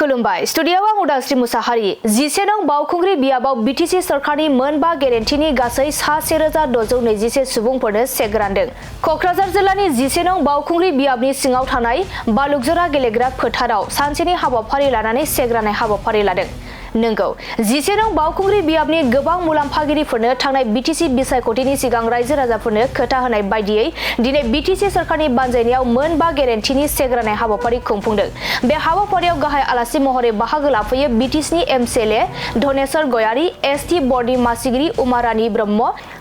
खुलुमबाय स्टुडियोआव आं उदांस्रि मुसाहारि 11 नं बावखुंग्रि बियाबाव बीटीसी सरकारनि मोनबा गेरेन्टिनि गासै 16,621 सुबुंफोरनो चेक रानदों। कक्राझार जिल्लानि 11 नं बावखुंग्रि बियाबनि सिङाव थानाय बालुकजरा गेलेग्रा फोथाराव सानसेनि हाबाफारि लानानै चेक राननाय हाबाफारि लादों। नंगौ 11 नं बावखुंग्रि बियाबनि गोबां मुलाम्फागिरिफोरनो थांनाय बीटीसी बिसायख'थिनि सिगां रायजो राजाफोरनो खोथा होनाय बायदियै दिनै बीटीसी सरकारनि बानजायनायाव मोनबा गेरेन्टिनि चेक राननाय हाबाफारि खुंफुंदों। बे हाबाफारियाव गाहाय आलासि महरै बाहागो लाफैयो बीटीसीनि एमसीएलए धनेश्वर गयारी, एसटी बर्डनि मासिगिरि उमारानी ब्रह्म,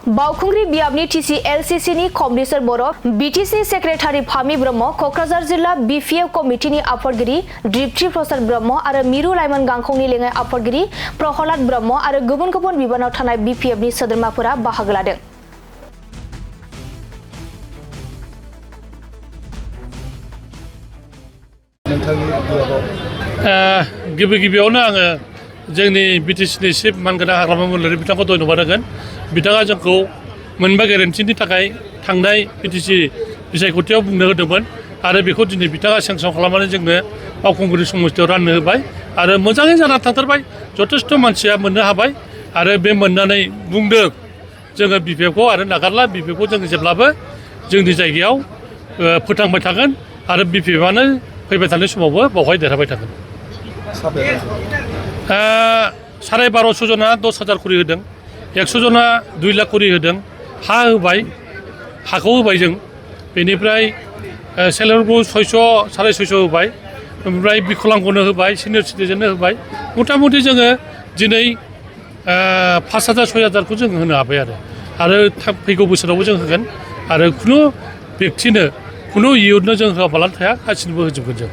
बावखुंग्रि बियाबनि टीसीएलसीसीनि कमलेश्वर बर', बीटीसी सेक्रेटारि फामि ब्रह्म, कक्राझार जिल्ला बीपीएफ कमिटिनि आफादगिरि दीप्ति प्रसाद ब्रह्म आरो मिरु लाइमोन गांखंनि लेङाइ आफादगिरि प्रहलाद ब्रह्म आरो गुबुन गुबुन बिबानाव थानाय बीपीएफनि सोद्रोमाफोरा बाहागो लादों। गिबियावनो आङो जोंनि बीटीसीनि चिफ मानगोनां हाग्रामा मन्डलि बिथांखौ धन्यबाद होगोन। बिथाङा जोंखौ मोनबा गेरेन्टिनि थाखाय थांनाय बीटीसी बिसायख'थियाव बुंनो होदोंमोन आरो बेखौ दिनै बिथाङा सेंसन खालामनानै जोंनो बावखुंग्रि समस्तियाव राननो होबाय आरो मोजाङै जानानै थांथारबाय। जथेस्थ' मानसिया मोननो हाबाय आरो बे मोननानै बुंदों जोङो बीपीएफखौ आरो नागारला, बीपीएफखौ जों जेब्लाबो जोंनि जायगायाव फोथांबाय थागोन आरो बीपीएफआनो फैबाय थानाय समावबो बावहाय देरहाबाय थागोन। 1250 जना 10,000 करि होदों, 100 जना 2 लाख करि होदों, हा होबाय, हाखौ होबाय जों, बेनिफ्राय सेल्फ हेल्प ग्रुप 600 650 होबाय, ओमफ्राय बिकलांगनो होबाय, सिनियर सिटिजेननो होबाय। मथा मथि जोङो दिनै 5,000 6,000खौ जों होनो हाबाय आरो फैगौ बोसोरावबो जों होगोन आरो खुनु बेक्तिनो खुनु इयुथनो जों होआबालानो थाया, गासिनोबो होजोबगोन जों।